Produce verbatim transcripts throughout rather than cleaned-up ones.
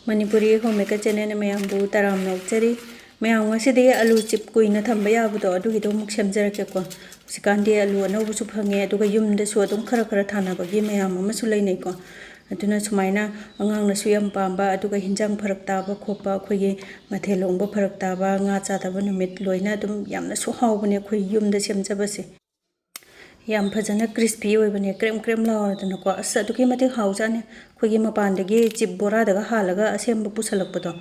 Manipuri home maker ꯆꯦꯅꯦꯜꯅ ꯃꯌꯥꯝꯕꯨ ꯇꯔꯥꯝꯅ ꯑꯣꯛꯆꯔꯤ꯫ ꯃꯌꯥꯝ, ꯉꯁꯤꯗꯤ ꯑꯂꯨ ꯆꯤꯞ ꯀꯨꯏꯅ ꯊꯝꯕ ꯌꯥꯕꯗꯣ, ꯑꯗꯨꯒꯤꯗꯣ ꯑꯃꯨꯛ ꯁꯦꯝꯖꯔꯛꯀꯦꯀꯣ꯫ ꯍꯧꯖꯤꯛꯀꯥꯟꯗꯤ ꯑꯂꯨ ꯑꯅꯧꯕꯁꯨ ꯐꯪꯉꯦ, ꯑꯗꯨꯒ ꯌꯨꯝꯗꯁꯨ ꯑꯗꯨꯝ ꯈꯔ ꯈꯔ ꯊꯥꯅꯕꯒꯤ ꯃꯌꯥꯝ ꯑꯃꯁꯨ ꯂꯩꯅꯩꯀꯣ꯫ ꯑꯗꯨꯅ ꯁꯨꯃꯥꯏꯅ ꯑꯉꯥꯡꯅꯁꯨ ꯌꯥꯝ ꯄꯥꯝꯕ, ꯑꯗꯨꯒ ꯍꯤꯟꯖꯥꯡ ꯐꯔꯛ ꯇꯥꯕ ꯈꯣꯠꯄ, ꯑꯩꯈꯣꯏꯒꯤ ꯃꯊꯦꯜ ꯂꯣꯡꯕ ꯐꯔꯛ ꯇꯥꯕ, ꯉꯥ ꯆꯥꯗꯕ ꯅꯨꯃꯤꯠ ꯂꯣꯏꯅ ꯑꯗꯨꯝ ꯌꯥꯝꯅꯁꯨ ꯍꯥꯎꯕꯅꯦ ꯑꯩꯈꯣꯏ ꯌꯨꯝꯗ ꯁꯦꯝꯖꯕꯁꯦ꯫ ꯌꯥꯝ ꯐꯖꯅ ꯀ꯭ꯔꯤꯁꯄꯤ ꯑꯣꯏꯕꯅꯦ, ꯀ꯭ꯔꯦꯝ ꯀ꯭ꯔꯦꯝ ꯂꯥꯎꯔꯗꯅꯀꯣ꯫ ꯑꯁ, ꯑꯗꯨꯛꯀꯤ ꯃꯇꯤꯛ ꯍꯥꯎꯖꯥꯠꯅꯤ꯫ ꯑꯩꯈꯣꯏꯒꯤ ꯃꯄꯥꯟꯗꯒꯤ ꯆꯤꯞ ꯕꯣꯔꯥꯗꯒ ꯍꯥꯜꯂꯒ ꯑꯁꯦꯝꯕ ꯄꯨꯁꯜꯂꯛꯄꯗꯣ,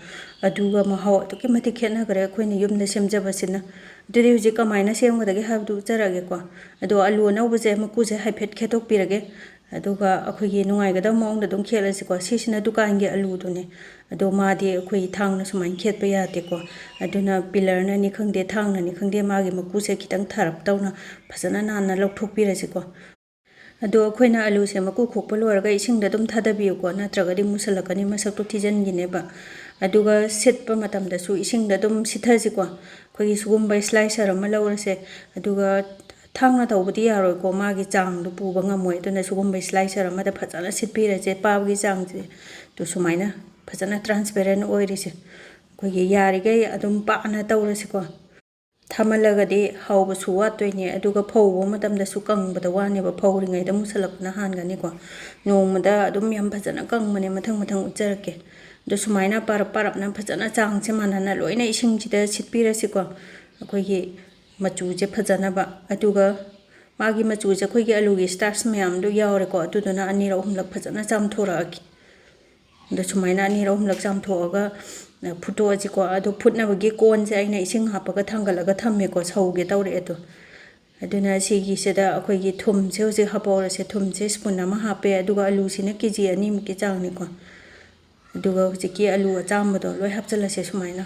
ꯑꯗꯨꯒ ꯃꯍꯥꯎ ꯑꯗꯨꯛꯀꯤ ꯃꯇꯤꯛ ꯈꯦꯠꯅꯈ꯭ꯔꯦ ꯑꯩꯈꯣꯏꯅ ꯌꯨꯝꯗ ꯁꯦꯝꯖꯕꯁꯤꯅ꯫ ꯑꯗꯨꯗꯤ ꯍꯧꯖꯤꯛ ꯀꯃꯥꯏꯅ ꯁꯦꯝꯒꯗꯒꯦ ꯍꯥꯏꯕꯗꯨ ꯎꯠꯆꯔꯛꯑꯒꯦꯀꯣ꯫ ꯑꯗꯣ ꯑꯂꯨ ꯑꯅꯧꯕꯁꯦ ꯃꯀꯨꯁꯦ ꯍꯥꯏꯐꯦꯠ ꯈꯦꯠꯇꯣꯛꯄꯤꯔꯒꯦ꯫ ꯑꯗꯨꯒ ꯑꯩꯈꯣꯏꯒꯤ ꯅꯨꯡꯉꯥꯏꯒꯗꯕ ꯃꯑꯣꯡꯗ ꯑꯗꯨꯝ ꯈꯦꯠꯂꯁꯤꯀꯣ꯫ ꯁꯤꯁꯤꯅ ꯗꯨꯀꯥꯟꯒꯤ ꯑꯂꯨꯗꯨꯅꯦ꯫ ꯑꯗꯣ ꯃꯥꯗꯤ ꯑꯩꯈꯣꯏ ꯊꯥꯡꯅ ꯁꯨꯃꯥꯏꯅ ꯈꯦꯠꯄ ꯌꯥꯗꯦꯀꯣ꯫ ꯑꯗꯨꯅ ꯄꯤꯂꯔꯅꯅꯤ ꯈꯪꯗꯦ, ꯊꯥꯡꯅꯅꯤ ꯈꯪꯗꯦ, ꯃꯥꯒꯤ ꯃꯀꯨꯁꯦ ꯈꯤꯇꯪ ꯊꯥꯔꯞ ꯇꯧꯅ ꯐꯖꯅ ꯅꯥꯟꯅ ꯂꯧꯊꯣꯛꯄꯤꯔꯁꯤꯀꯣ꯫ ꯑꯗꯣ ꯑꯩꯈꯣꯏꯅ ꯑꯂꯨꯁꯦ ꯃꯀꯨ ꯈꯣꯛꯄ ꯂꯣꯏꯔꯒ ꯏꯁꯤꯡꯗ ꯑꯗꯨꯝ ꯊꯥꯗꯕꯤꯌꯨꯀꯣ, ꯅꯠꯇ꯭ꯔꯒꯗꯤ ꯃꯨꯁꯜꯂꯛꯀꯅꯤ, ꯃꯁꯛꯇꯣ ꯊꯤꯖꯤꯟꯈꯤꯅꯦꯕ꯫ ꯑꯗꯨꯒ ꯁꯤꯠꯄ ꯃꯇꯝꯗꯁꯨ ꯏꯁꯤꯡꯗ ꯑꯗꯨꯝ ꯁꯤꯠꯊꯁꯤꯀꯣ꯫ ꯑꯩꯈꯣꯏꯒꯤ ꯁꯤꯒꯨꯝꯕ ꯁ꯭ꯂꯥꯏꯁꯔ ꯑꯃ ꯂꯧꯔꯁꯦ꯫ ꯑꯗꯨꯒ ꯊꯥꯡꯅ ꯇꯧꯕꯗꯤ ꯌꯥꯔꯣꯏꯀꯣ, ꯃꯥꯒꯤ ꯆꯥꯡꯗꯣ ꯄꯨꯕ ꯉꯝꯃꯣꯏ꯫ ꯑꯗꯨꯅ ꯁꯤꯒꯨꯝꯕ ꯁ꯭ꯂꯥꯏꯁꯔ ꯑꯃꯗ ꯐꯖꯅ ꯁꯤꯠꯄꯤꯔꯁꯦ, ꯄꯥꯕꯒꯤ ꯆꯥꯡꯁꯦ꯫ ꯑꯗꯨ ꯁꯨꯃꯥꯏꯅ ꯐꯖꯅ ꯇ꯭ꯔꯥꯟꯁꯄꯦꯔꯦꯟ ꯑꯣꯏꯔꯤꯁꯦ꯫ ꯑꯩꯈꯣꯏꯒꯤ ꯌꯥꯔꯤꯈꯩ ꯑꯗꯨꯝ ꯄꯥꯅ ꯇꯧꯔꯁꯤꯀꯣ꯫ ꯊꯝꯍꯜꯂꯒꯗꯤ ꯍꯥꯎꯕꯁꯨ ꯋꯥꯠꯇꯣꯏꯅꯦ, ꯑꯗꯨꯒ ꯐꯧꯕ ꯃꯇꯝꯗꯁꯨ ꯀꯪꯕꯗ ꯋꯥꯅꯦꯕ, ꯐꯧꯔꯤꯉꯩꯗ ꯃꯨꯁꯜꯂꯛꯄꯅ ꯍꯥꯟꯒꯅꯤꯀꯣ꯫ ꯅꯣꯡꯃꯗ ꯑꯗꯨꯝ ꯌꯥꯝ ꯐꯖꯅ ꯀꯪꯕꯅꯦ, ꯃꯊꯪ ꯃꯊꯪ ꯎꯠꯆꯔꯛꯀꯦ꯫ ꯑꯗꯣ ꯁꯨꯃꯥꯏꯅ ꯄꯥꯔꯞ ꯄꯥꯔꯞꯅ ꯐꯖꯅ ꯆꯥꯡꯁꯦ ꯃꯥꯟꯅꯅ ꯂꯣꯏꯅ ꯏꯁꯤꯡꯁꯤꯗ ꯁꯤꯠꯄꯤꯔꯁꯤꯀꯣ꯫ ꯑꯩꯈꯣꯏꯒꯤ ꯃꯆꯨꯁꯦ ꯐꯖꯅꯕ꯫ ꯑꯗꯨꯒ ꯃꯥꯒꯤ ꯃꯆꯨꯁꯦ ꯑꯩꯈꯣꯏꯒꯤ ꯑꯂꯨꯒꯤ ꯁ꯭ꯇꯥꯔꯁ ꯃꯌꯥꯝꯗꯣ ꯌꯥꯎꯔꯦꯀꯣ, ꯑꯗꯨꯗꯨꯅ ꯑꯅꯤꯔꯛ ꯑꯍꯨꯝꯂꯛ ꯐꯖꯅ ꯆꯥꯝꯊꯣꯔꯛꯑꯒꯦ꯫ ꯑꯗꯣ ꯁꯨꯃꯥꯏꯅ ꯑꯅꯤꯔꯛ ꯑꯍꯨꯝꯂꯛ ꯆꯥꯝꯊꯣꯛꯑꯒ, ꯑ, ꯐꯨꯠꯇꯣꯛꯑꯁꯤꯀꯣ꯫ ꯑꯗꯣ ꯐꯨꯠꯅꯕꯒꯤ ꯀꯣꯟꯁꯦ ꯑꯩꯅ ꯏꯁꯤꯡ ꯍꯥꯞꯄꯒ ꯊꯥꯡꯒꯠꯂꯒ ꯊꯝꯃꯦꯀꯣ, ꯁꯧꯒꯦ ꯇꯧꯔꯛꯑꯦ ꯑꯗꯣ꯫ ꯑꯗꯨꯅ ꯁꯤꯒꯤꯁꯤꯗ ꯑꯩꯈꯣꯏꯒꯤ ꯊꯨꯝꯁꯦ ꯍꯧꯖꯤꯛ ꯍꯥꯞꯄꯧꯔꯁꯦ꯫ ꯊꯨꯝꯁꯦ ꯁ꯭ꯄꯨꯟ ꯑꯃ ꯍꯥꯞꯄꯦ, ꯑꯗꯨꯒ ꯑꯂꯨꯁꯤꯅ ꯀꯦ ꯖꯤ ꯑꯅꯤꯃꯨꯛꯀꯤ ꯆꯥꯡꯅꯤꯀꯣ꯫ ꯑꯗꯨꯒ ꯍꯧꯖꯤꯛꯀꯤ ꯑꯂꯨ ꯑꯆꯥꯝꯕꯗꯣ ꯂꯣꯏ ꯍꯥꯞꯆꯤꯜꯂꯁꯦ ꯁꯨꯃꯥꯏꯅ꯫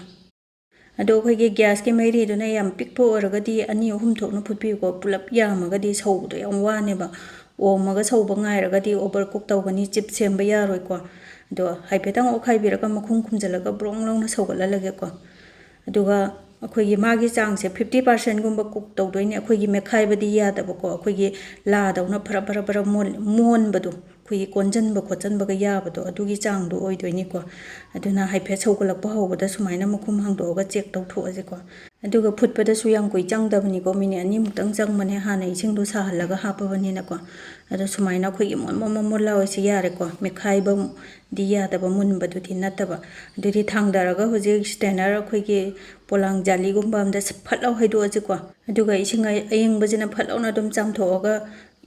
ꯑꯗꯣ ꯑꯩꯈꯣꯏꯒꯤ ꯒ꯭ꯌꯥꯁꯀꯤ ꯃꯩꯔꯤꯗꯨꯅ ꯌꯥꯝ ꯄꯤꯛꯄ ꯑꯣꯏꯔꯒꯗꯤ ꯑꯅꯤ ꯑꯍꯨꯝ ꯊꯣꯛꯅ ꯐꯨꯠꯄꯤꯌꯨꯀꯣ꯫ ꯄꯨꯂꯞ ꯌꯥꯝꯃꯒꯗꯤ ꯁꯧꯕꯗꯣ ꯌꯥꯝ ꯋꯥꯅꯦꯕ, ꯑꯣꯝꯃꯒ ꯁꯧꯕ ꯉꯥꯏꯔꯒꯗꯤ ꯑꯣꯚꯔ ꯀꯨꯛ ꯇꯧꯒꯅꯤ, ꯆꯤꯞ ꯁꯦꯝꯕ ꯌꯥꯔꯣꯏꯀꯣ꯫ ꯑꯗꯣ ꯍꯥꯏꯐꯦꯠꯇꯪ ꯑꯣꯠꯈꯥꯏꯕꯤꯔꯒ ꯃꯈꯨꯝ ꯈꯨꯝꯖꯤꯜꯂꯒ ꯕ꯭ꯔꯣꯡ ꯂꯥꯎꯅ ꯁꯧꯒꯠꯍꯜꯂꯒꯦꯀꯣ꯫ ꯑꯗꯨꯒ ꯑꯩꯈꯣꯏꯒꯤ ꯃꯥꯒꯤ ꯆꯥꯡꯁꯦ ꯐꯤꯐꯇꯤ ꯄꯥꯔꯁꯦꯟꯒꯨꯝꯕ ꯀꯨꯛ ꯇꯧꯗꯣꯏꯅꯦ꯫ ꯑꯩꯈꯣꯏꯒꯤ ꯃꯦꯠꯈꯥꯏꯕꯗꯤ ꯌꯥꯗꯕꯀꯣ, ꯑꯩꯈꯣꯏꯒꯤ ꯂꯥꯗꯧꯅ ꯐꯔ ꯐꯔ ꯐꯔ ꯃꯣꯟ-, ꯃꯣꯟꯕꯗꯣ, ꯑꯩꯈꯣꯏꯒꯤ ꯀꯣꯟꯁꯤꯟꯕ ꯈꯣꯠꯆꯤꯟꯕꯒ ꯌꯥꯕꯗꯣ, ꯑꯗꯨꯒꯤ ꯆꯥꯡꯗꯣ ꯑꯣꯏꯗꯣꯏꯅꯤꯀꯣ꯫ ꯑꯗꯨꯅ ꯍꯥꯏꯐꯦꯠ ꯁꯧꯒꯠꯂꯛꯄ ꯍꯧꯕꯗ ꯁꯨꯃꯥꯏꯅ ꯃꯈꯨꯝ ꯍꯥꯡꯗꯣꯛꯑꯒ ꯆꯦꯛ ꯇꯧꯊꯣꯛꯑꯁꯤꯀꯣ꯫ ꯑꯗꯨꯒ ꯐꯨꯠꯄꯗꯁꯨ ꯌꯥꯝ ꯀꯨꯏ ꯆꯪꯗꯕꯅꯤꯀꯣ, ꯃꯤꯅꯤꯠ ꯑꯅꯤꯃꯨꯛꯇꯪ ꯆꯪꯕꯅꯦ, ꯍꯥꯟꯅ ꯏꯁꯤꯡꯗꯣ ꯁꯥꯍꯜꯂꯒ ꯍꯥꯞꯄꯕꯅꯤꯅꯀꯣ꯫ ꯑꯗꯣ ꯁꯨꯃꯥꯏꯅ ꯑꯩꯈꯣꯏꯒꯤ ꯃꯣꯟ ꯃꯣꯟ ꯃꯣꯟ ꯃꯣꯟ ꯂꯥꯎꯔꯤꯁꯦ ꯌꯥꯔꯦꯀꯣ, ꯃꯦꯠꯈꯥꯏꯕꯗꯤ ꯌꯥꯗꯕ, ꯃꯨꯟꯕꯗꯨꯗꯤ ꯅꯠꯇꯕ꯫ ꯑꯗꯨꯗꯤ ꯊꯥꯡꯗꯔꯒ ꯍꯧꯖꯤꯛ ꯁ꯭ꯇꯦꯅꯔ, ꯑꯩꯈꯣꯏꯒꯤ ꯄꯣꯂꯥꯡ ꯖꯥꯂꯤꯒꯨꯝꯕ ꯑꯝꯗ ꯐꯠ ꯂꯥꯎ ꯍꯩꯗꯣꯛꯑꯁꯤꯀꯣ꯫ ꯑꯗꯨꯒ ꯏꯁꯤꯡ ꯑ-, ꯑꯌꯤꯡꯕꯁꯤꯅ ꯐꯠ ꯂꯥꯎꯅ ꯑꯗꯨꯝ ꯆꯥꯝꯊꯣꯛꯑꯒ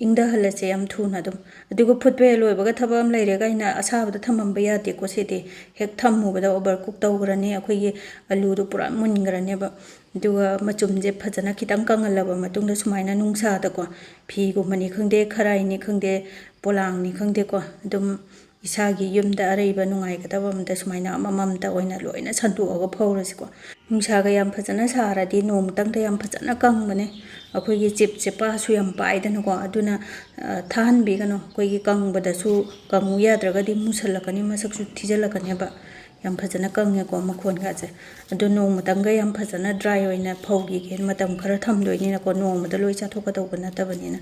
ꯏꯪꯊꯍꯜꯂꯁꯦ ꯌꯥꯝ ꯊꯨꯅ ꯑꯗꯨꯝ꯫ ꯑꯗꯨꯒ ꯐꯨꯠꯄ ꯍꯦꯛ ꯂꯣꯏꯕꯒ ꯊꯕꯛ ꯑꯃ ꯂꯩꯔꯦ ꯀꯥꯏꯅ ꯑꯁꯥꯕꯗ ꯊꯝꯃꯝꯕ ꯌꯥꯗꯦꯀꯣ꯫ ꯁꯤꯗꯤ ꯍꯦꯛ ꯊꯝꯃꯨꯕꯗ ꯑꯣꯚꯔ ꯀꯨꯛ ꯇꯧꯈ꯭ꯔꯅꯤ, ꯑꯩꯈꯣꯏꯒꯤ ꯑꯂꯨꯗꯣ ꯄꯨꯔꯥ ꯃꯨꯟꯈ꯭ꯔꯅꯦꯕ꯫ ꯑꯗꯨꯒ ꯃꯆꯨꯝꯁꯦ ꯐꯖꯅ ꯈꯤꯇꯪ ꯀꯪꯍꯜꯂꯕ ꯃꯇꯨꯡꯗ ꯁꯨꯃꯥꯏꯅ ꯅꯨꯡꯁꯥꯗꯀꯣ, ꯐꯤꯒꯨꯝꯕꯅꯤ ꯈꯪꯗꯦ, ꯈꯔꯥꯏꯅꯤ ꯈꯪꯗꯦ, ꯄꯣꯂꯥꯡꯅꯤ ꯈꯪꯗꯦꯀꯣ, ꯑꯗꯨꯝ ꯏꯁꯥꯒꯤ ꯌꯨꯝꯗ ꯑꯔꯩꯕ ꯅꯨꯡꯉꯥꯏꯒꯗꯕ ꯑꯝꯗ ꯁꯨꯃꯥꯏꯅ ꯑꯃꯃꯝꯇ ꯑꯣꯏꯅ ꯂꯣꯏꯅ ꯁꯟꯗꯣꯛꯑꯒ ꯐꯧꯔꯁꯤꯀꯣ꯫ ꯅꯨꯡꯁꯥꯒ ꯌꯥꯝ ꯐꯖꯅ ꯁꯥꯔꯗꯤ ꯅꯣꯡꯃꯇꯪꯗ ꯌꯥꯝ ꯐꯖꯅ ꯀꯪꯕꯅꯦ꯫ ꯑꯩꯈꯣꯏꯒꯤ ꯆꯤꯞꯁꯦ ꯄꯥꯁꯨ ꯌꯥꯝ ꯄꯥꯏꯗꯅꯀꯣ, ꯑꯗꯨꯅ, ꯑ, ꯊꯥꯍꯟꯕꯤꯒꯅꯨ꯫ ꯑꯩꯈꯣꯏꯒꯤ ꯀꯪꯕꯗꯁꯨ, ꯀꯪꯉꯨ ꯌꯥꯗ꯭ꯔꯒꯗꯤ ꯃꯨꯁꯜꯂꯛꯀꯅꯤ, ꯃꯁꯛꯁꯨ ꯊꯤꯖꯤꯜꯂꯛꯀꯅꯦꯕ꯫ ꯌꯥꯝ ꯐꯖꯅ ꯀꯪꯉꯦꯀꯣ ꯃꯈꯣꯟꯒꯁꯦ꯫ ꯑꯗꯣ ꯅꯣꯡꯃꯇꯪꯒ ꯌꯥꯝ ꯐꯖꯅ ꯗ꯭ꯔꯥꯏ ꯑꯣꯏꯅ ꯐꯧꯈꯤꯒꯦ, ꯃꯇꯝ ꯈꯔ ꯊꯝꯗꯣꯏꯅꯤꯅꯀꯣ, ꯅꯣꯡꯃꯗ ꯂꯣꯏ ꯆꯥꯊꯣꯛꯀꯗꯧꯕ ꯅꯠꯇꯕꯅꯤꯅ꯫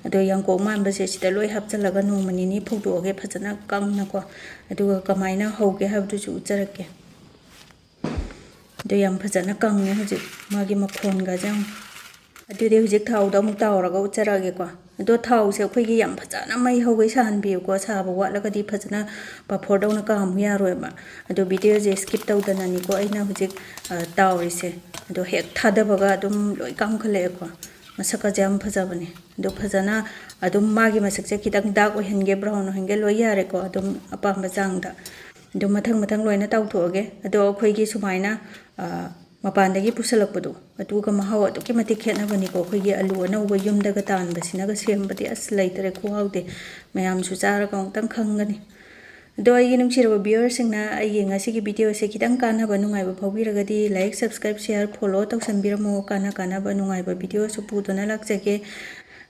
ꯑꯗꯣ ꯌꯥꯡꯀꯣꯛ ꯃꯥꯟꯕꯁꯦ ꯁꯤꯗ ꯂꯣꯏ ꯍꯥꯞꯆꯤꯜꯂꯒ ꯅꯣꯡꯃ ꯅꯤꯅꯤ ꯐꯧꯗꯣꯛꯑꯒꯦ ꯐꯖꯅ ꯀꯪꯅꯀꯣ꯫ ꯑꯗꯨꯒ ꯀꯃꯥꯏꯅ ꯍꯧꯒꯦ ꯍꯥꯏꯕꯗꯨꯁꯨ ꯎꯠꯆꯔꯛꯀꯦ꯫ ꯑꯗꯣ ꯌꯥꯝ ꯐꯖꯅ ꯀꯪꯉꯦ ꯍꯧꯖꯤꯛ, ꯃꯥꯒꯤ ꯃꯈꯣꯟꯒꯁꯦ ꯌꯥꯝ꯫ ꯑꯗꯨꯗꯤ ꯍꯧꯖꯤꯛ ꯊꯥꯎꯗ ꯑꯃꯨꯛ ꯇꯥꯎꯔꯒ ꯎꯠꯆꯔꯛꯑꯒꯦꯀꯣ꯫ ꯑꯗꯣ ꯊꯥꯎꯁꯦ ꯑꯩꯈꯣꯏꯒꯤ ꯌꯥꯝ ꯐꯖꯅ ꯃꯩ ꯍꯧꯒꯩ ꯁꯥꯍꯟꯕꯤꯌꯨꯀꯣ, ꯁꯥꯕ ꯋꯥꯠꯂꯒꯗꯤ ꯐꯖꯅ ꯄꯥꯐꯣꯔꯗꯧꯅ ꯀꯥꯃꯨ ꯌꯥꯔꯣꯏꯕ꯫ ꯑꯗꯣ ꯚꯤꯗꯤꯑꯣꯁꯦ skip ꯇꯧꯗꯅꯅꯤꯀꯣ ꯑꯩꯅ ꯍꯧꯖꯤꯛ, ꯑ, ꯇꯥꯎꯔꯤꯁꯦ꯫ ꯑꯗꯣ ꯍꯦꯛ ꯊꯥꯗꯕꯒ ꯑꯗꯨꯝ ꯂꯣꯏ ꯀꯥꯝꯈꯠꯂꯛꯑꯦꯀꯣ꯫ ꯃꯁꯛꯀꯁꯦ ꯌꯥꯝ ꯐꯖꯕꯅꯦ꯫ ꯑꯗꯣ ꯐꯖꯅ ꯑꯗꯨꯝ ꯃꯥꯒꯤ ꯃꯁꯛꯁꯦ ꯈꯤꯇꯪ dark ꯑꯣꯏꯍꯟꯒꯦ, brown ꯑꯣꯏꯍꯟꯒꯦ ꯂꯣꯏ ꯌꯥꯔꯦꯀꯣ, ꯑꯗꯨꯝ ꯑꯄꯥꯝꯕ ꯆꯥꯡꯗ꯫ ꯑꯗꯨꯝ ꯃꯊꯪ ꯃꯊꯪ ꯂꯣꯏꯅ ꯇꯥꯎꯊꯣꯛꯑꯒꯦ꯫ ꯑꯗꯣ ꯑꯩꯈꯣꯏꯒꯤ ꯁꯨꯃꯥꯏꯅ, ꯑ, ꯃꯄꯥꯟꯗꯒꯤ ꯄꯨꯁꯜꯂꯛꯄꯗꯣ, ꯑꯗꯨꯒ ꯃꯍꯥꯎ ꯑꯗꯨꯛꯀꯤ ꯃꯇꯤꯛ ꯈꯦꯠꯅꯕꯅꯤꯀꯣ꯫ ꯑꯩꯈꯣꯏꯒꯤ ꯑꯂꯨ ꯑꯅꯧꯕ ꯌꯨꯝꯗꯒ ꯇꯥꯟꯕꯁꯤꯅꯒ ꯁꯦꯝꯕꯗꯤ ꯑꯁ ꯂꯩꯇꯔꯦ, ꯈꯨꯍꯥꯎꯗꯤ꯫ ꯃꯌꯥꯝꯁꯨ ꯆꯥꯔꯒ ꯑꯃꯨꯛꯇꯪ ꯈꯪꯒꯅꯤ꯫ ꯑꯗꯣ ꯑꯩꯒꯤ ꯅꯨꯡꯁꯤꯔꯕ viewerꯁꯤꯡꯅ ꯑꯩꯒꯤ ꯉꯁꯤꯒꯤ videoꯁꯦ ꯈꯤꯇꯪ ꯀꯥꯟꯅꯕ ꯅꯨꯡꯉꯥꯏꯕ ꯐꯥꯎꯕꯤꯔꯒꯗꯤ like, subscribe, share, follow ꯇꯧꯁꯟꯕꯤꯔꯝꯃꯣ꯫ ꯀꯥꯟꯅ ꯀꯥꯟꯅꯕ ꯅꯨꯡꯉꯥꯏꯕ videoꯁꯨ ꯄꯨꯗꯨꯅ ꯂꯥꯛꯆꯒꯦ꯫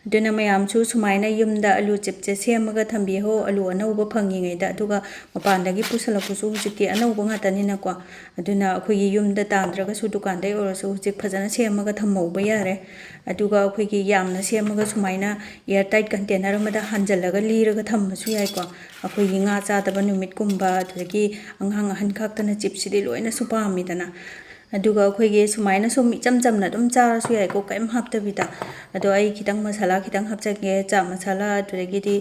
ꯑꯗꯨꯅ ꯃꯌꯥꯝꯁꯨ ꯁꯨꯃꯥꯏꯅ ꯌꯨꯝꯗ ꯑꯂꯨ ꯆꯤꯞꯁꯦ ꯁꯦꯝꯃꯒ ꯊꯝꯕꯤꯍꯧ, ꯑꯂꯨ ꯑꯅꯧꯕ ꯐꯪꯉꯤꯉꯩꯗ꯫ ꯑꯗꯨꯒ ꯃꯄꯥꯟꯗꯒꯤ ꯄꯨꯁꯜꯂꯛꯄꯁꯨ ꯍꯧꯖꯤꯛꯇꯤ ꯑꯅꯧꯕ ꯉꯥꯛꯇꯅꯤꯅꯀꯣ, ꯑꯗꯨꯅ ꯑꯩꯈꯣꯏꯒꯤ ꯌꯨꯝꯗ ꯇꯥꯟꯗ꯭ꯔꯒꯁꯨ ꯗꯨꯀꯥꯟꯗꯩ ꯑꯣꯏꯔꯁꯨ ꯍꯧꯖꯤꯛ ꯐꯖꯅ ꯁꯦꯝꯃꯒ ꯊꯝꯍꯧꯕ ꯌꯥꯔꯦ꯫ ꯑꯗꯨꯒ ꯑꯩꯈꯣꯏꯒꯤ ꯌꯥꯝꯅ ꯁꯦꯝꯃꯒ ꯁꯨꯃꯥꯏꯅ air tight container ꯑꯃꯗ ꯍꯥꯟꯖꯜꯂꯒ ꯂꯤꯔꯒ ꯊꯝꯕꯁꯨ ꯌꯥꯏꯀꯣ꯫ ꯑꯩꯈꯣꯏꯒꯤ ꯉꯥ ꯆꯥꯗꯕ ꯅꯨꯃꯤꯠꯀꯨꯝꯕ, ꯑꯗꯨꯗꯒꯤ ꯑꯉꯥꯡ ꯑꯍꯟ ꯈꯥꯛꯇꯅ ꯆꯤꯞꯁꯤꯗꯤ ꯂꯣꯏꯅꯁꯨ ꯄꯥꯝꯃꯤꯗꯅ꯫ ꯑꯗꯨꯒ ꯑꯩꯈꯣꯏꯒꯤ ꯁꯨꯃꯥꯏꯅ ꯁꯨꯝ ꯏꯆꯝ ꯆꯝꯅ ꯑꯗꯨꯝ ꯆꯥꯔꯁꯨ ꯌꯥꯏꯀꯣ, ꯀꯩꯝ ꯍꯥꯞꯇꯕꯤꯗ꯫ ꯑꯗꯣ ꯑꯩ ꯈꯤꯇꯪ ꯃꯁꯥꯂꯥ ꯈꯤꯇꯪ ꯍꯥꯞꯆꯒꯦ, ꯆꯥꯠ ꯃꯁꯥꯂꯥ, ꯑꯗꯨꯗꯒꯤꯗꯤ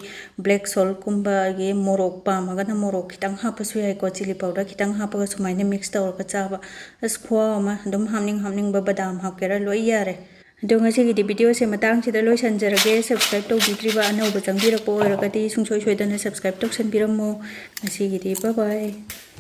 black saltꯀꯨꯝꯕ, ꯑꯗꯒꯤ ꯃꯣꯔꯣꯛ ꯄꯥꯝꯃꯒꯅ ꯃꯣꯔꯣꯛ ꯈꯤꯇꯪ ꯍꯥꯞꯄꯁꯨ ꯌꯥꯏꯀꯣ, chilli powder ꯈꯤꯇꯪ ꯍꯥꯞꯄꯒ ꯁꯨꯃꯥꯏꯅ mix ꯇꯧꯔꯒ ꯆꯥꯕ꯫ ꯑꯁ, ꯈꯨꯍꯥꯎ ꯑꯃ! ꯑꯗꯨꯝ ꯍꯥꯞꯅꯤꯡ ꯍꯥꯞꯅꯤꯡꯕ ꯕꯗꯥꯝ ꯍꯥꯞꯀꯦꯔꯥ, ꯂꯣꯏ ꯌꯥꯔꯦ꯫ ꯑꯗꯣ ꯉꯁꯤꯒꯤꯗꯤ videoꯁꯦ ꯃꯇꯥꯡꯁꯤꯗ ꯂꯣꯏꯁꯟꯖꯔꯒꯦ꯫ Subscribe ꯇꯧꯕꯤꯗ꯭ꯔꯤꯕ ꯑꯅꯧꯕ ꯆꯪꯕꯤꯔꯛꯄ ꯑꯣꯏꯔꯒꯗꯤ ꯁꯨꯡꯁꯣꯏ ꯁꯣꯏꯗꯅ subscribe ꯇꯧꯁꯟꯕꯤꯔꯝꯃꯣ꯫ ꯉꯁꯤꯒꯤꯗꯤ bye bye꯫